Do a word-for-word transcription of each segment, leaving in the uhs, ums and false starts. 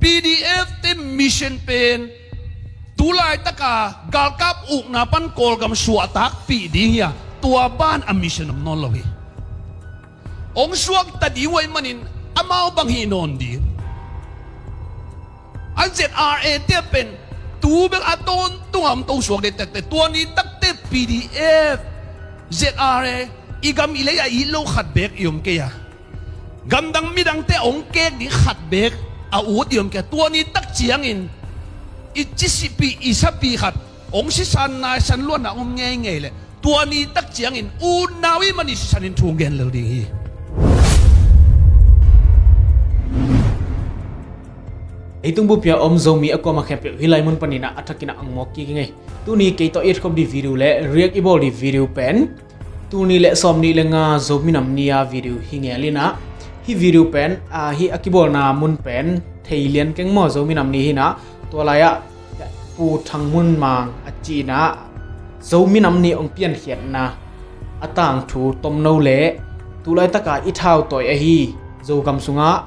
P D F te mission pen tu laitaka galkap ukna pan Kawlgam suahtakpih ding hi a, tua ban a mission om nawn lo hi. Hong suakta ding uh ahih manin amau bang hih nawn ding. A Z R A te pen tu bek a tawntung a om to suak ding takte, tua ni takte P D F, Z R A, i gam i lei a it lo khat beek i om kei a, gamdang midangte hong keek ding khat beek a ut i om kei a, tua ni tak ciangin i cisipi i sapi khat hong sisan naisan luatna om ngeingei leh tua ni tak ciangin unau i mani sisanin thu gen lel ding hi. Leitung bup a om Zomi a kuamah khempeuh hih lai mun panin ah a thakin ah hong mawk kik ing ei. Tuni kei tawh i etkhop ding video le react i bawl ding video pen tul nih le sawmnih le nga Zomi Nam Ni a video hi ngel in ah, hih video pen, ah, hih a kibawlna mun pen thei lian keng maw, Zomi Nam Ni hi in ah, tua lai-ah Pu Thang Mun Mang a cih in ah Zomi Nam Ni hong piankhiatna a tangthu tomno le tu laitaka i thautawi ahi Zogam sungah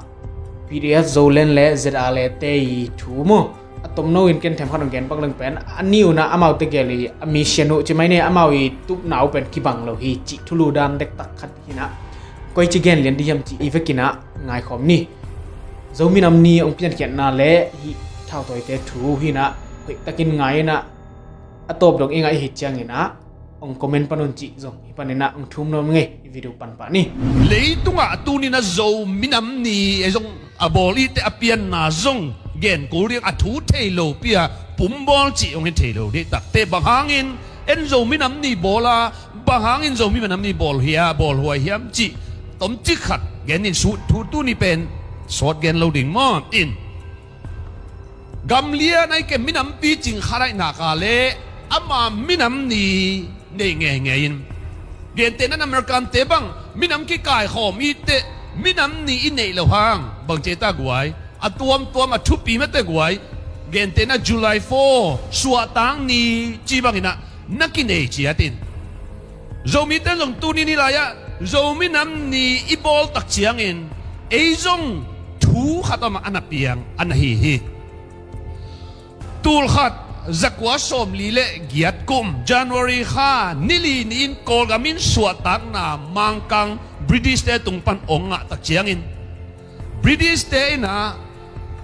P D F Zoland le Z R A te i thu maw, a tomno in ken themkhat hong gen pak leng pen, a ni un ah amaute gel i a mission uh ci mai ni, amau i tupna uh pen kibang lo hi cih thulu dan dektak khat hi in ah, koici gen lian ding hiam cih i vekin ah ngaikhawm ni. Zomi Nam Ni hong piankhiatna le hih thautawite thu hi in ah hoihtakin ngai in ah, a tawp dong i ngaih hi ciangin ah hong comment pan un cih zong hih panin ah hong thum nuam ing ei. I video pan pah ni. Leitungah tuni in ah Zomi Nam Ni ei zong a bawl ihte a pianna zong gen kul ding, a thu thei lopi a pumbawl cih hong hi thei lo dih takte. Bang hangin en Zomi Nam Ni bawl a, bang hangin Zomi Nam Ni bawl hi a, bawl huai hiam cih tomcik khat gen in, sut thu tuni pen sawt gen lo ding maw in. Gamlian ahi kei minampi cing khat aih nak leh ama minam ni nei ngeingei in, gentehna in American te bang minam kikaikhawm i teh minam ni i neih loh hang bang ci ta guai, a tuamtuam a thupi mate guai, gentehna July four suahtak ni ci bangin ah na kinei ciat in. Zomite zong tuni ni lai-ah Zomi Nam Ni i bawl tak ciangin ei zong thu khat om a, a na piang a na hi hi. Tul khat zakua sawmli le giat kum January kha ni li ni-in Kawlgam in suahtakna Mangkang British te tung pan hong ngah tak ciangin British te in ah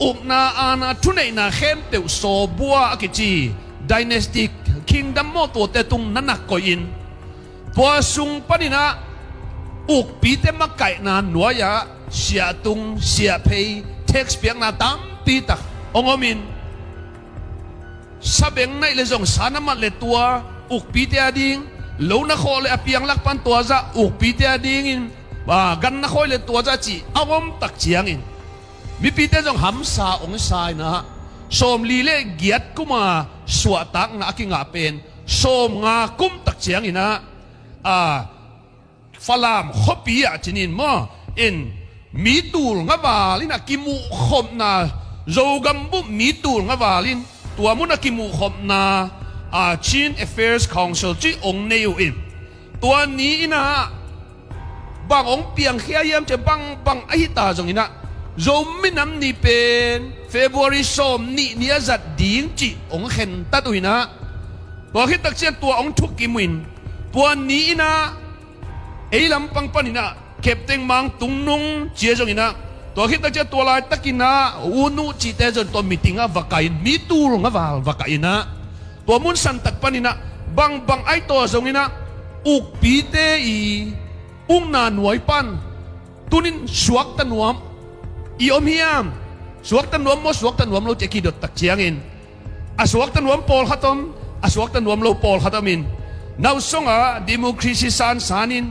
ukna aana thuneihna khempeuh sawbua a kici dynastic kingdom maw, tuate tung na nak koih in, tua sung panin ah ukpite makaihna nuai-ah siahtung, siahphei, tax piakna tampi tak hong om in, sabeng naih le zong sa na mat le tua ukpite a ding, lo na khawh le a piang lak pan tua zah ukpite a dingin, a, gan na khawi le tua zah cih a om tak ciangin mipite zong hamsa hong sa in ah, sawmli le giat kum a suahtakna a kingah pen sawmnga kum tak ciangin ah, a, Falam khuapi ah ci ni maw, in mi tul nga val in a kimuhkhopna, Zogam bup mi tul nga val in tua mun a kimuhkhopna, a, Chin Affairs Council ci hong nei uh in, tua ni in ah bang hong piangkhia hiam ci a, bang bang ahi ta zongin ah Zomi Nam Ni pen February sawmnih ni a zat ding cih hong khentat uh in ah, tua khit tak ciang tua hong thukim uh in, tua ni in ah ei lampang panin ah Captain Mang Tung Nung ci a zongin ah, tua khit tak ciang tua laitakin ah U Nu cihte zong tua meeting ah va kai in, mi tul nga val va kai in ah, tua mun san tak panin ah bang bang ahi ta zongin ah ukpite i ukna nuai pan tunin suakta nuam i om hiam, suakta nuam maw, suakta nuam lo ci a kidot tak ciangin, a suakta nuam pawlkhat om, a suakta nuam lo pawlkhat om in, nausong ah democracy sansan in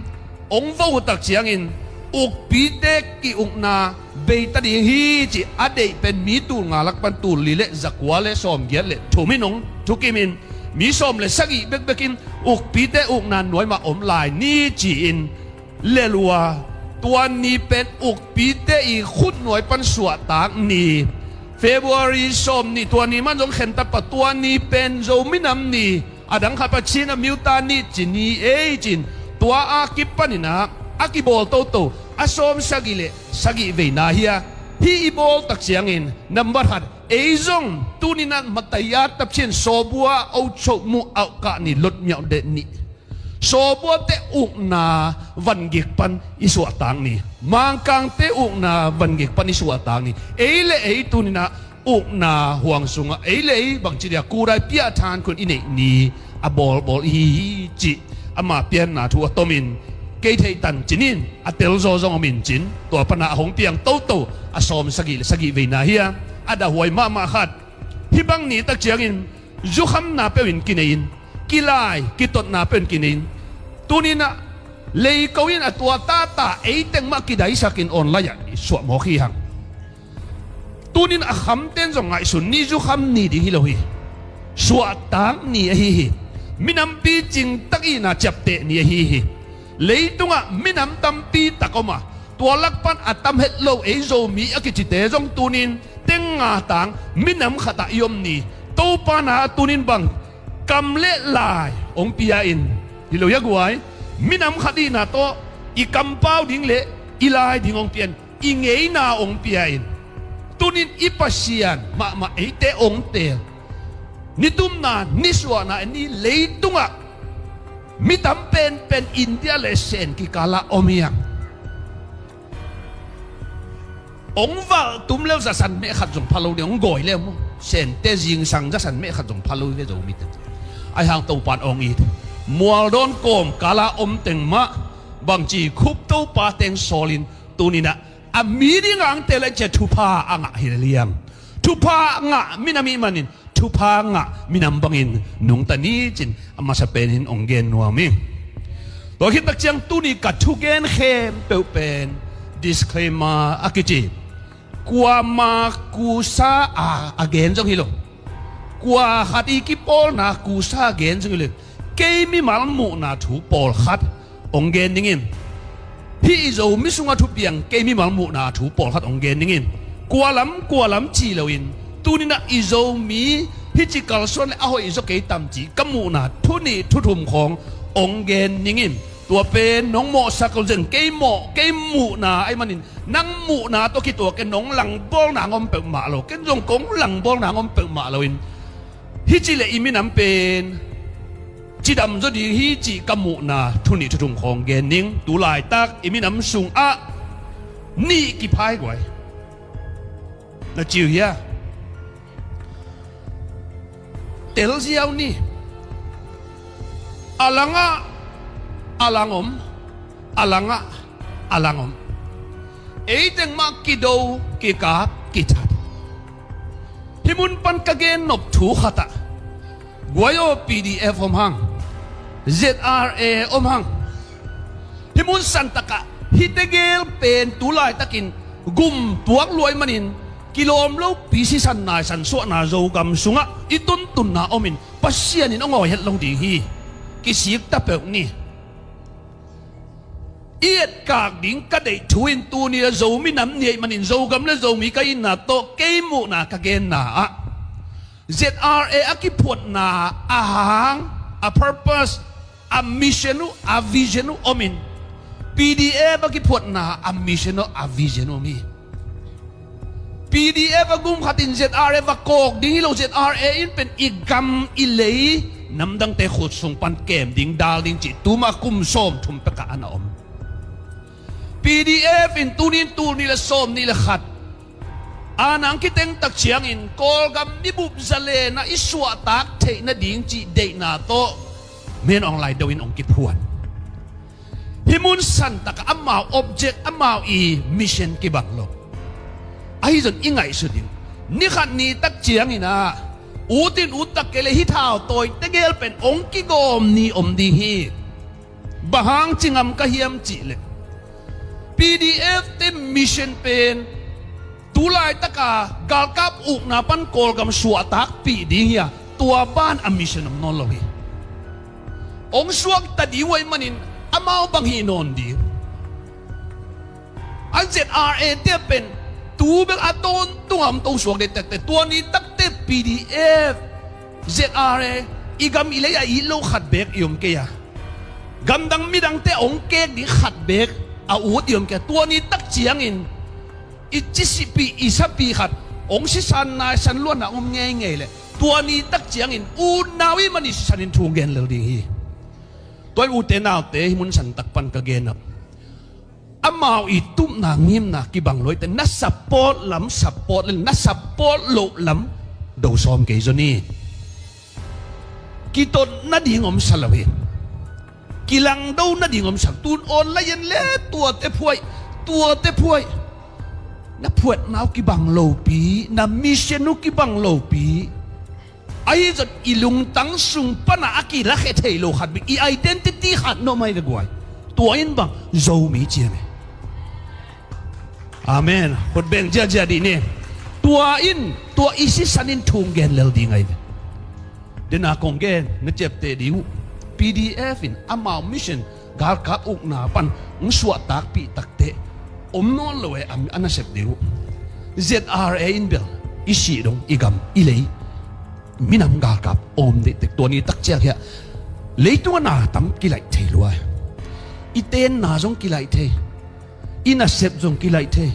hong vo uh tak ciangin ukpite ki-ukna beita ding hi ci a deih pen mi tul nga lak pan tul li le zakua le sawmgiat le thum in hong thukim in, mi sawm le sagih bekbek in ukpite ukna nuai mah om lai ni ci-in lel uh a, tua ni pen ukpite i khut nuai pan suahtak ni, February sawmnih, tua ni man zong khentat pah, tua ni pen Zomi Nam Ni, a dang khat pan Chin Amyotha Ni ci ni ei ci-in, tua a kipanin ah a kibawl toto a sawmsagih le sagih veina hi a, Hih i bawl tak ciangin nambat khat, ei zong tuninah matayat tapcian sawbua ochomu auhkah ni lotmiauh deh nih. Sawbuate ukna vangik pan i suahtak ni, Mangkangte ukna vangik pan i suahtak ni. Ei le ei tuninah ukna huang sungah ei le ei bangci dia kudai piahthan khun i neih ni a bawlbawl ihi hi cih ama pianna thu a tomin kei theih tan cinin a telzaw zong om in cin tua panah a hong piang toto a sawm sagih le sagih veina hi a, a dahhuai mahmah khat. Hih bang ni tak ciangin zukhamna peuhin kinei in, kilai kitotna peuhin kinei in, tuninah leiko in a tua tata eiteng mah kidaisakin online ah i suahmawk hi hang. Tunin a khamten zong ngaihsun ni, zukham ni ding hi lo hi. Suahtak ni ahi hi. Minampi cingtak ihna ciapteh ni ahi hi. Leitungah minam tampi tak om a, tua lak pan a tam het lo ei Zomi a kicite zong tunin teng nga tang minam khatah i om ni. Topa na tunin bang kam le lai hong pia in, hi lo hi a guai. Minam khat ihna tawh i kampau ding le i lai ding hong pia in, i ngeina hong pia in. Tunin i Pasian mahmah eite hong teel. Nitumna nisuahna ni leitungah mi tam penpen India le Sen kikalah om hiam? Hong valh tum leu zasan meh khat zong pha lo ding, hong gawi leu maw? Sente zingsang zasan meh khat zong pha lo ve Zomite. Ahi hang Topan hong it. Mualdawn kawmkala om teng mah bangci khup Topa teng sawlin tuninah a mi ding angte le cia thupha a ngah hi liang. Thupha ngah minam ih manin thupha ngah minam bangin nungta ni cin a masa penin hong gen nuam hi. Tua khit tak ciang tuni ka thugen khempeuh pen disclaimer a kici. Kuama kusa a, a gen zong hi lo. Kua khat i kipawlna kusa a gen zong hi lo. Kei mimal muhna thu pawlkhat hong gen ning in. Hih i Zomi sungah thupiang kei mimal muhna thu pawlkhat hong gen ning in. Kualam kualam ci loin tuninah i Zomi hih ci kalsuan le a hoih zaw kei tam ci ka muhna thu nih thu thum khawng hong gen ning in. Tua pen nong mawhsak lo zeng, kei mawh kei muhna ahih manin nang muhna tawh kituak in nong langbawlna ngom peuhmah lo, ken zong kong langbawlna ngom peuhmah loin. Hih ci le i minam pen cidam zaw ding hi cih ka muhna thu nih thu thum khawng gen ning. Tu laitak i minam sungah nih kiphai guai. Na ciu hia? Telziau ni. A langah a lang om, a langah a lang om. Eiteng mah kido kikap kithat. Hih mun pan ka gen nop thu khatah guai aw, P D F om hang, Z R A om hang. Hih mun santakah hihte gel pen tu laitakin gum tuak luai manin kilawm lopi sisan naisan suahna Zogam sungah i tuntunna omin Pasian in a ngawi het lo ding hi. Kisik ta peuh ni. I etkak ding ka deih thu in tuni a Zomi nam ni ahih manin Zogam le Zomi ka itna tawh kei muhna ka genna ah Z R A a kiphuatna a hang, a purpose, a mission uh, a vision uh omin, P D F a kiphuatna a mission uh, a vision uh om hi. P D F a gum khatin Z R A va kawk ding hi lo, Z R A in pen i gam i lei namdangte khut sung pan kem ding dal ding cih tuma kum sawm thum pekah ana om. P D F in tunin tul nih le sawm nih le khat a nang kiteng tak ciangin Kawlgam mibup zalenah i suahtak theih nading cih deihna tawh men awng lai do in hong kiphuan. Hih mun santakah amau object, amau i mission kibang lo. Ahi zong i ngaihsut ding, ni khat ni tak ciangin ah ut in ut tak kei le hih thau tawi tegel pen hong kigawm ni om ding hi. Bang hang ci ngam ka hiam cih leh P D F te mission pen tu laitaka galkap ukna pan Kawlgam suahtakpih ding hi a, tua ban a mission om nawn lo hi. Hong suakta ding uh ahih manin amau bang hih nawn ding. A Z R A te pen tu bek a tawntung a om to suak deh tekte, tua ni takte P D F, Z R A i gam i lei a it lo khat bek i om kei a, gamdang midangte hong kek ding khat bek a ut i om kei a, tua ni tak ciangin i ci sihpih i sapih khat hong sisan nai san luatna om ngeingei leh tua ni tak ciangin unau i mani sisan in thu gen lel ding hi. Tua in ute naute, hih mun san tak pan ka gen a, amau i tupna ngimna kibang lo hi teh, na support lam support le na support loh lam do sawm kei zaw ni. Kitot nading om sa lo hi. Kilangdo nading om sa lo. Tun online en le tuate phuaih, tuate phuaih. Na phuatna uh kibang lopi, na mission uh kibang lopi. Ahi zong i lungtang sung pana a kilakhia thei lo khat bek, i identity khat na om ahi ve guai. Tua in bang Zomi ci hi ve. Amen. Khut beng ziahziah dih ni. Tua in, tua i sisan in thu gen lel ding ahi ve. Dena kong gen na ciapteh dih uh. P D F in amau mission galkap ukna pan hong suahtakpih takteh om nawn lo e, a, a nasep dih uh. Z R A in bel i sih dong, i gam, i lei, minam galkap om dih tek, tua ni tak ciang hiah leitung a na tam kilaih thei lua. I tenna zong kilaih thei, i nasep zong kilaih thei.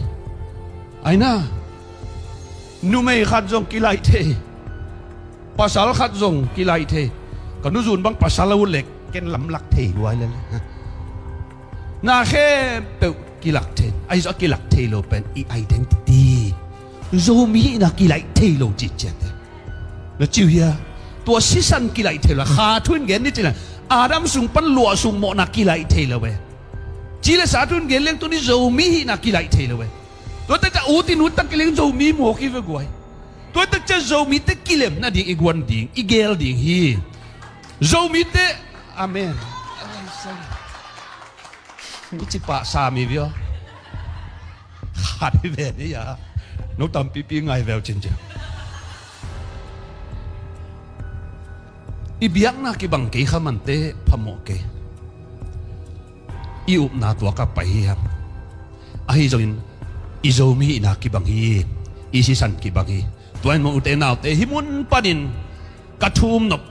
Aina, numei khat zong kilaih thei, pasal khat zong kilaih thei. Ka nuzun bang pasal a ut leh ken lamlak thei lua lel. Na khempeuh kilak thei. Ahi zong a kilak thei lo pen i identity, Zomi hihna kilaih thei lo cih ciat e. Na ci uh hia? Tua sisan kilaih thei lo. Kha thu in gen ni ci leh Adam sung pan luah sung mawhna kilaih thei lo e. Ci le sa thu in gen leng tuni Zomi hihna kilaih thei lo e. Tua tak ciang u tin u tak kileng Zomi mawk hi ve guai. Tua tak ciang Zomite kilem nading i guan ding, i gel ding hi. Zomite, amen. I ci pah sa mi vio. Khat hi ve ni a. No tampipi ngai veu cin ciang. I biakna kibang kei kha mante phamawh kei. I upna tua ka pai hi hang. Ahi zongin i Zomi hihna kibang hi. I sisan kibang hi. Tua in mawh ute naute, hih mun panin ka thum nop.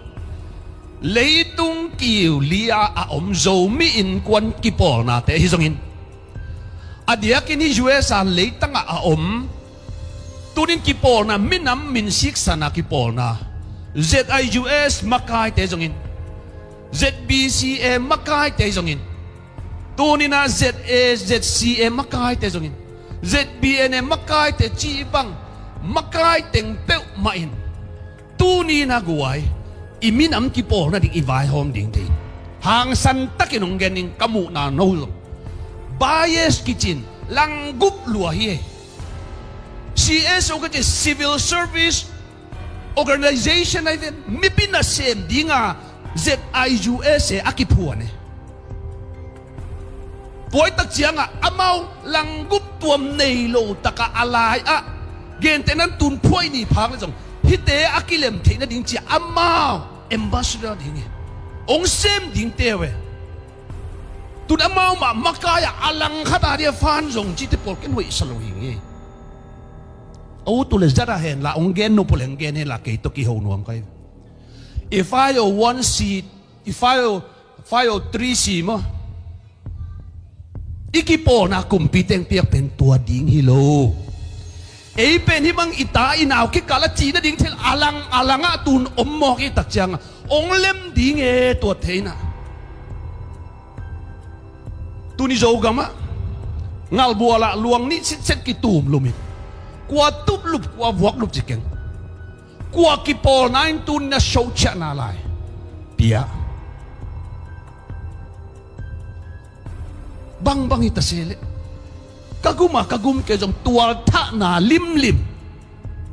Leitung kiu li-a a om Zomi innkuan kipawlnate ahi zongin, a diakin hih U S A leitangah a om tunin kipawlna, minam min siksana kipawlna, Z I U S makaite zongin, Z B C A makaite zongin, tuninah Z A, Z C A makaite zongin, Z B N A makaite cih bang makai teng peuhmah in tuni na guai i minam kipawl nading i vaihawm ding thei. Hangsan takin hong gen ning, ka muhna no zong bias kicin langgup lua hi. C S O ka ci, civil service organization ahi ven, mipi nasem dinga Z I U S A a kiphuan e. Tua i tak ciangah amau langgup tuam nei lo takah a lai-ah gentehnan tun phuaih ni phak le zong hihte a kilem theih nading cia amau ambassador ding hi. Hong sem ding teu e. Tun amau mah makai-ah a langkhat a dia fan zong cite pawl ken hoihsa lo hing hi. A u tu le zat a henla hong gen nop uh le hong gen henla kei tawh kiho nuam kai. I five oh one C, i five oh, five oh three C maw, i kipawlna kumpi teng piak pen tua ding hi lo. Ei pen hih bang i ta i nau kikal a cih nading thil a lang a langah tun om mawk i tak ciangah hong lem ding e tua thei inah. Tuni Zogamah ngalbualah luang nih sitset kitum lumin kua tuplup kua vuaklup ci keng. Kua kipawlna in tuni na sohciahna lai pia. Bangbang hi ta se leh ka gumah ka gum kei zong tualthahna limlim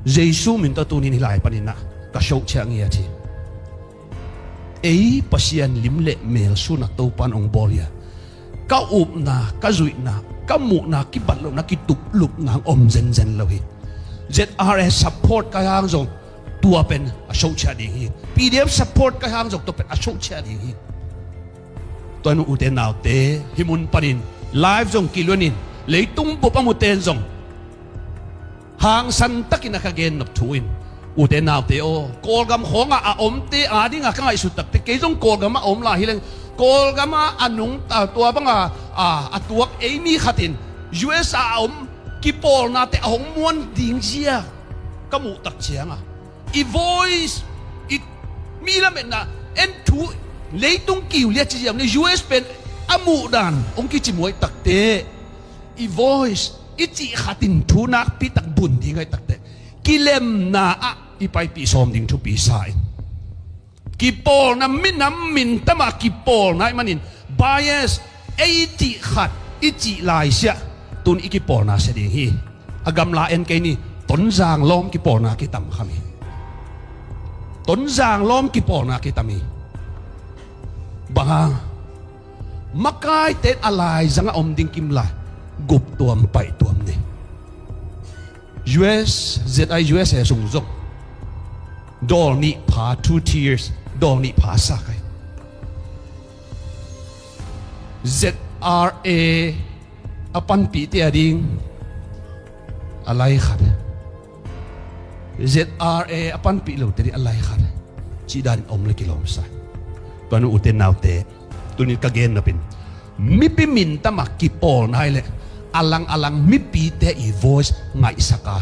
Jesu min tawh tunin hih lai paninah ka sohciah ngiat hi. Ei Pasian lim le mel sunah Topan hong bawl hi a, ka upna, ka zuihna, ka muhna kibat lohna kituplupna hong om zenzen lo hi. Z R A support ka hang zong tua pen a sohciah ding hi. P D F support ka hang zong tua pen a sohciah ding hi. Tua in ute naute, hih mun panin live zong kiluanin leitung bup a muten zong hangsan takin a ka gen nop thu in, ute naute aw, Kawlgam khawngah a omte adinga ka ngaihsut takte, kei zong Kawlgam a om lai hileng Kawlgam a a nungta tua banga a, a tuak ei mi khatin U S A a om kipawlnate a hong muan ding zia ka muh tak cianga, i voice, i mi lametna, en thu, leitung kiu liat ci ziau ni, U S pen a muh dan hong kici muai takte, i voice, i cih khat in thu nakpi tak bun ding ai takte, kilemna ah i paipih sawm ding thupi sa in. Kipawlna, minam mintamah kipawlna i manin, bias, ei cih khat i cih laisiah tun i kipawlna sia ding hi. A gamla en kei ni, Tonzang lawm kipawlna kitam kham hi. Tonzang lawm kipawlna kitam hi. Bang hang? Makaite a laizang a om ding kim lai, gup tuam paih tuam ni. U S, Z I U S A sung zong dawl nih pha, two tiers, dawl nih pha sa kai. Z R A a panpihte a ding a lai khat, Z R A a panpih lote ding a lai khat, cih dan om le kilawm sa. Tua nu ute naute, tunin ka gen nopin, mipi mintamah kipawlna hi leh a lang a lang mipite i voice ngaihsak a,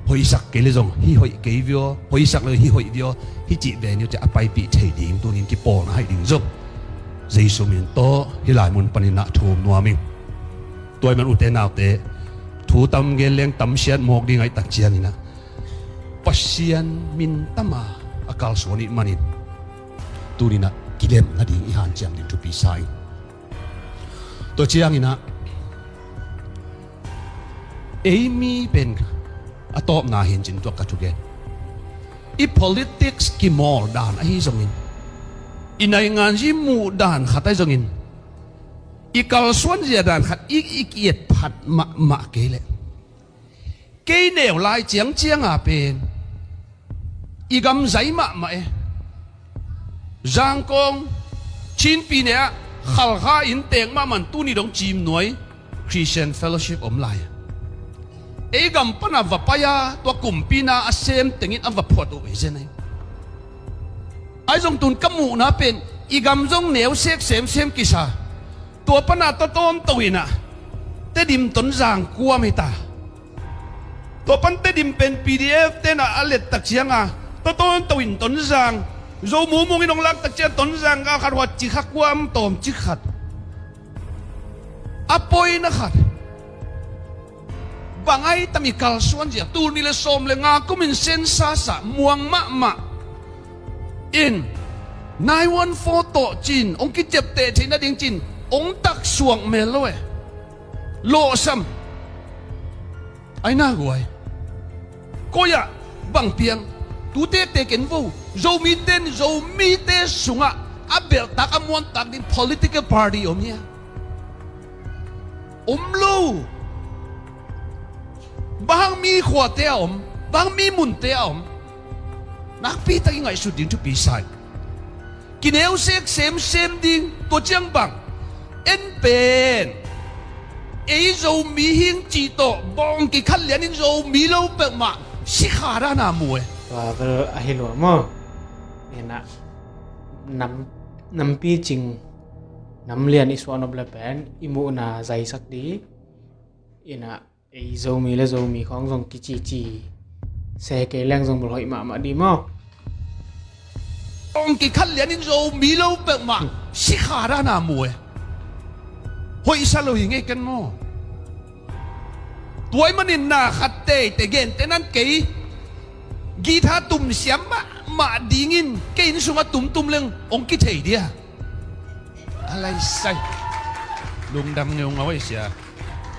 hoihsak kei le zong hih hoih kei vio, hoihsak le hih hoih vio, hih cih ve ni uh ci a paipih thei ding tunin kipawlna hi ding zong Jesu min tawh hih lai mun panin ah thum nuam ing. Tua ahih man ute naute, thu tam gen leng tam siat mawk ding ahih tak ciangin ah, Pasian min tama a kalsuan ih manin tunin ah kilem nading i hanciam ding thupi sa ing. Tua ciangin ah, ei mi pen a tawpna hi in cin tuak ka thugen. I politics kimawl dan ahi zongin, i naingan zi muh dan khat ahi zongin, i kalsuan zia dan khat i, i kiet phat mahmah kei leh, kei neu lai ciangcianga pen i gam zai mahmah e. Zangkong, Chinpi ne ah Khalkha in tek mahmah in tuni dong Cimnuai Christian Fellowship om lai a, ei gam pana va pai a, tua kumpi na a sem tengin a va phuat uh hi zen ahi. Ahi zong tun ka muhna pen i gam zong neu sek semsem kisa. Tua pana tawtawn to in ah Tedim Tonzang kuam hi ta. Tua pan Tedim pen P D F ten ah a let tak cianga tawtawn to in Tonzang, Zo mumung in hong lak tak ciang Tonzang galkhat huat cikha kuam tawm cikkhat. A poina khat, bang ai tam i kalsuan zia, tul nih le sawm le nga kumin sensa sa muang mahmah in, nine one four tawh cin hong kiciapteh theih nading cin hong taksuak mel lo e. Lawhsam. Ai na guai. Koi ah bang piang? Tu tektek en vo. Zomite in Zomite sungah a belhtak a muantak ding political party om hia? Om lo. Bang hang mi khuate a om, bang hang mi munte a om? Nakpi tak i ngaihsut ding thupi sa hi. Kineu sek semsem ding, tua ciang bang, en pen ei Zomi hing cih tawh bawng kikhat lianin Zomi lo peuhmah sikha dana mu e. Tua vel ahi lua maw? Ena nam, nampi cing, nam lian i suahnop le pen i muhna zaisak di. Ena ei Zomi le Zomi khawng zong kicici se kei leng zong bel hoih mahmah di maw? Ong kikhat lianin Zomi lo peuhmah sikha dana mu e. Hoihsa lo hi ngei ken maw? Tua ahih manin na khat teitei gente nan kei guitar tum siam mahmah dingin kei inn sungah tumtum leng ong kithei dia. A lai sai. Lungdam ngeungau ei sia.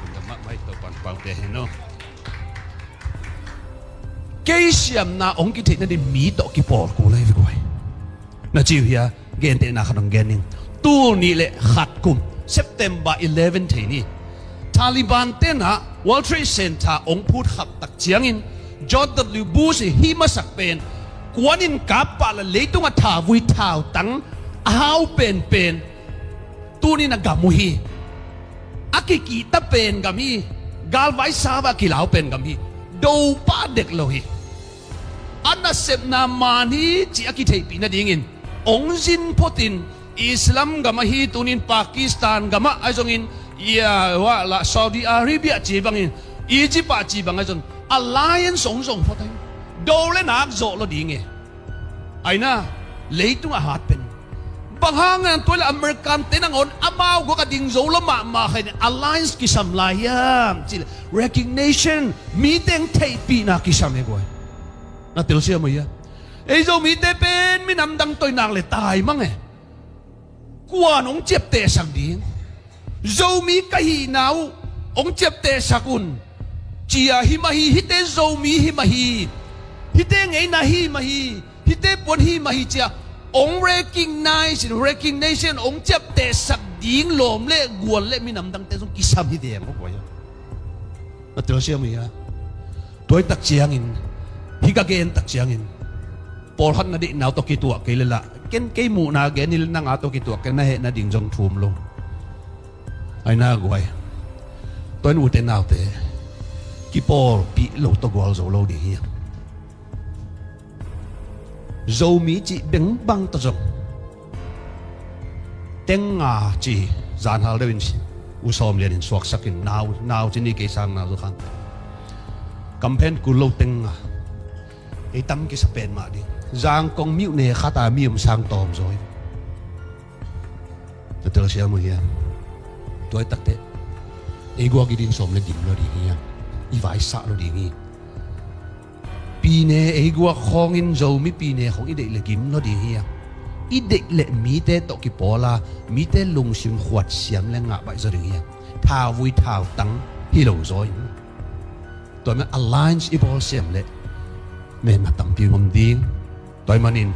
Lungdam mahmah ei Topan pangte hi no. Kei siamna ong kithei nading mi tawh kipawl kul lai vek uai. Na ci uh hia, gentehna khat ong gen ning. Tul nih le khat kum, September eleven thei ni, Taliban tenah World Trade Center ong phut khap tak ciangin George W Bush hi masak pen kuanin kap pah le leitung a thavui thautang a hau penpen tunin a gam uh hi. A kikihta pen gam hi. Galvai sava a kilau pen gam hi. Do pah dek lo hi. A nasepna man hi cih a kitheihpih nadingin ong zin photin Islam gam ahi tunin Pakistan gamah ahi zongin Ia, wah lah Saudi Arabia ci bangin, Egypt ah ci bang a zon alliance hong zong phot ahi. Do le nak zawh lo ding e. Aina, leitung a hat pen. Bang hang a tua le American te nangawn amau guak a ding zo lo mahmah kha in alliance kisam lai hiam? Ci le recognition, mi teng theihpihna kisam e guai. Na telsiam uh hia? Ei Zomite pen minam dang toinak le tai mang e. Kuan hong ciaptehsak ding? Zomi ka hihna uh hong ciaptehsak un. Cia hi mah hi, hihte Zomi hi mah hi, hihte ngeina hi mah hi, hihte puan hi mah hi cia hong recognize in, recognition hong ciaptehsak ding lawm le gual le minam dangte zong kisam hi deng aw guai aw. Na telsiam uh hia? Tua hi tak ciangin, hih ka gen tak ciangin, pawlkhat na deihna uh tawh kituak kei le lah, ken kei muhna gen hi le nang a tawh kituak kei, na hehna ding zong thum lo. Aina guai. Tua in ute naute, kipawlpih lo tawh gualzo lo ding hi. Zomi cih bengbang tawh zong, tenga ci, zanhal deuh in U Sawm Lian in suaksak in, nau, nau ci ni, kei sang nau Zo Khang. Kamphen kul lo tenga. Ei tam kisa pen mah ding. Zangkong miuh ne khat a mi om sang tawm zaw hi. Na telsiam uh hia? Tua hi tak teh, ei guak i ding sawm le gim lo ding hi a, i vaisah lo ding hi. Pine ei guak khawngin Zomi pine khawng i deih le gim lo ding hi a, i deih le mite tawh kipawl a, mite lungsim khuat siam le ngah baih zaw ding hi a, thauvui thautang hi lo zaw hi. Tua man alliance i bawl siam le menna tampi om ding. Tua hi manin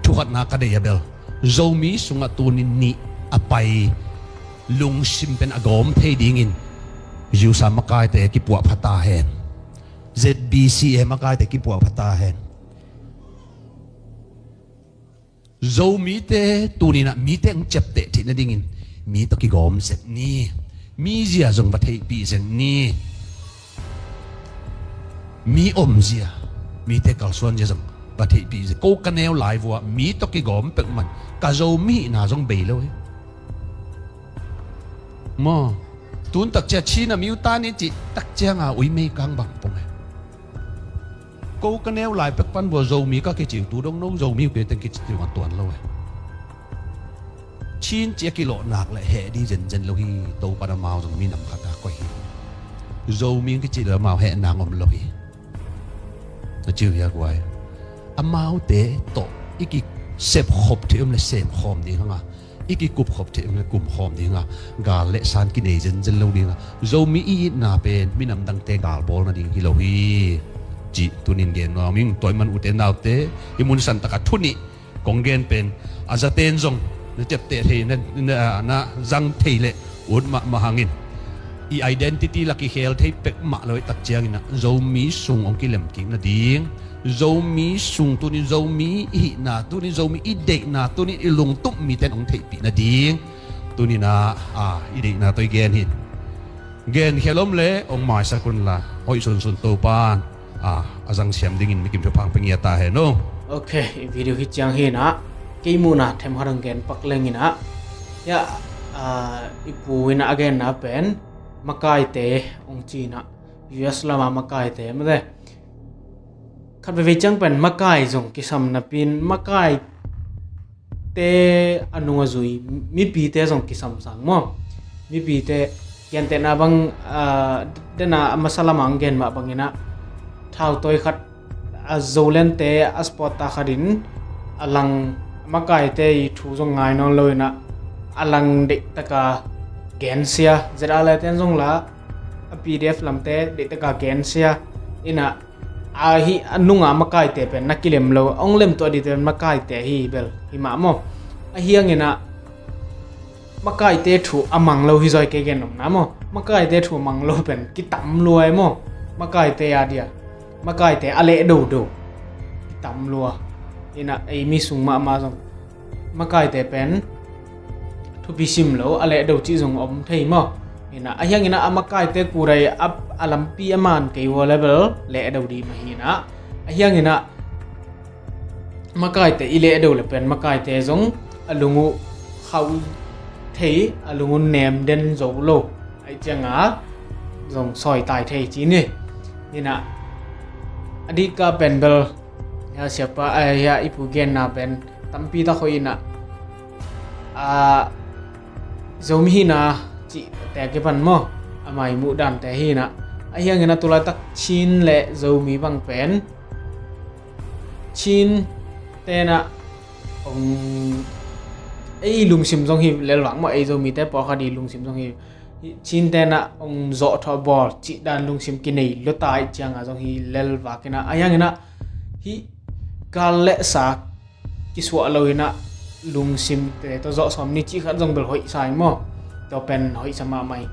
thukhatna ka deih a bel, Zomi sungah tuni nih a pai lungsim pen a gawm thei dingin U S A makaite kipuahpha ta hen. Z B C A makaite kipuahpha ta hen. Zomite tuninah mite hong ciapteh theih nadingin mi tawh kigawm zek ni. Mi zia zong va theihpih zek ni. Mi omzia, mite kalsuanzia zong va theihpih zia. Ko ka neu lai vua mi tawh kigawm pek man ka Zomi hihna zong bei lo hi. Maw, tun takcia Chin a miu ta ni cih takcianga ui meikang bang pong hi. Ko ka neu lai pek pan vua Zomi ka kiciu tu dong no Zomi uh kei teng kiciu a tuan lo hi. Chin ci a kilawh nak le heh ding zenzen lo hi. Topa in amau zong minam khat a koih hi. Zomi kici le amau heh nang om lo hi. Na ciu hia guai? Amaute tawh i kisep khop thei om le sem khawm ding hanga, i kikup khop thei om le kum khawm ding hanga, gal le san kinei zenzen lo ding hanga, Zomi i itna pen minam dangte gal bawl nading hi lo hi. Cih tunin gen nuam ing. Tua hi man ute naute, i mun san taka thu nih kong gen pen a zaten zong na ciapteh thei, na, na, na zang thei le ut mahmah hangin, i identity la kikhel thei pek mah lo i tak ciangin ah Zomi sung hong kilem kik nading, Zomi sung tunin Zomi i hihna, tunin Zomi i deihna, tunin i lungtup mite in hong theihpih nading, tunin ah, a, i deihna tawh i gen hi. Gen khial om le hong maisak unla, hoih sunsun Topan a, a zangsiam dingin mikim thupha hong pia ngiat ta hen aw. Ok, i video hi ciang hi inah, kei muhna themkhat hong gen pak leng inah, ya, a, i pu inah a genna pen makaite hong ci inah, U S lama makaite mate. Khat veivei ciang pen makai zong kisam napi in makai te a nung a zui mipite zong kisam sang maw? Mipite gentehna bang, a, dena a masa lama hong gen mah bang inah, thautawi khat a Zolente a sport ta khat in a lang makaite i thu zong ngai nawn lo inah, a lang deihtaka gensia, Z R leten zong la a P D F lamte deihtaka gensia inah, a hih a nunga makaite pen na kilem lo, hong lemtuah dihte pen makaite hi bel hi mah maw? A hiang inah makaite thu a mang lo hi zaw hi kei gen nopna maw? Makaite thu a mang lo pen kitam lua hi maw? Makaite a dia, makaite a leh dodo kitam lua. Inah ei mi sung mahmah zong makaite pen thupi sim lo, a leh do cih zong om thei maw? Inah a hiang inah a makaite kurai a, a lampi a man kei vua le bel leh do dih mah hi inah. A hiang inah makaite i leh do le pen makaite zong a lung uh khauh thei, a lungun nem den zo lo. Aih cianga zong sawi tai thei ci ni. Inah a dika pen bel hia siapa, eh, hia ipu genna pen tampi tak hoih inah, a, Zomi hina cih te kipan maw, a mai muh dante hina. Ahiangin a tulaitak Chin le Zomi bang pen Chin tenah ong ei lungsim zong hi lelvak maw, ei Zomite pawlkhat i lungsim zong hi. Chin tenah ong zawhthawh bawl cih dan lungsim kinei luta aih cianga zong hi lelvak inah. Ahiangin ah hih gal le sa kisuah lo inah lungsim te tawh zawh sawm ni cih khat zong bel hoihsa in maw. Tua pen hoihsa mahmah hi.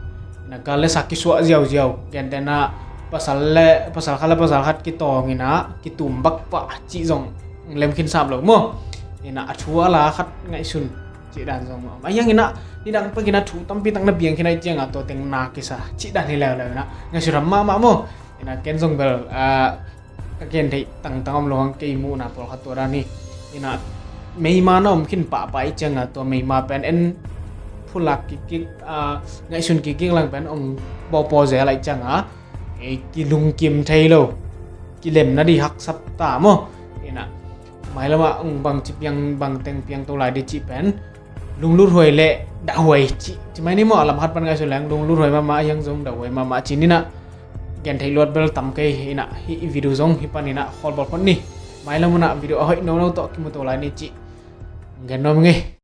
Inah gal le sa kisuah ziauziau gentena pasal le pasal khat le pasal khat kitawng inah kitum bakpah cih zong lemkhin sap lo maw. Inah a thu a la khat ngaihsun cih dan zong maw. Ahiang inah nidang pek inah thu tampi tak na biang khin aih cianga tua teng na kisa cih dan hi leuleu inah ngaihsun ram mahmah maw. Inah ken zong bel, ah, ka gen theih tangtang om lo hang kei muhna pawlkhat tua dan hi. Inah meima na om khin pahpah aih cianga tua meima pen en phulak kikkik, ah, ngaihsun kikkik lang pen om pawpaw zel aih cianga ei kilungkim thei lo, kilemna di haksat ta maw. Inah mailamah ong bangci piang bangteng piang to lai di cih pen lunglut huai le dahhuai cih ci mai ni maw. A lam khat pan ngaihsun leng lunglut huai mahmah, ahiang zong dahhuai mahmah ci ninah. Gen theih luat bel tam kei inah hih video zong hih pan inah khawlbawl phot ni. Mailam unah video a hoih nono tawh kimu to lai ni cih gen nuam ngei.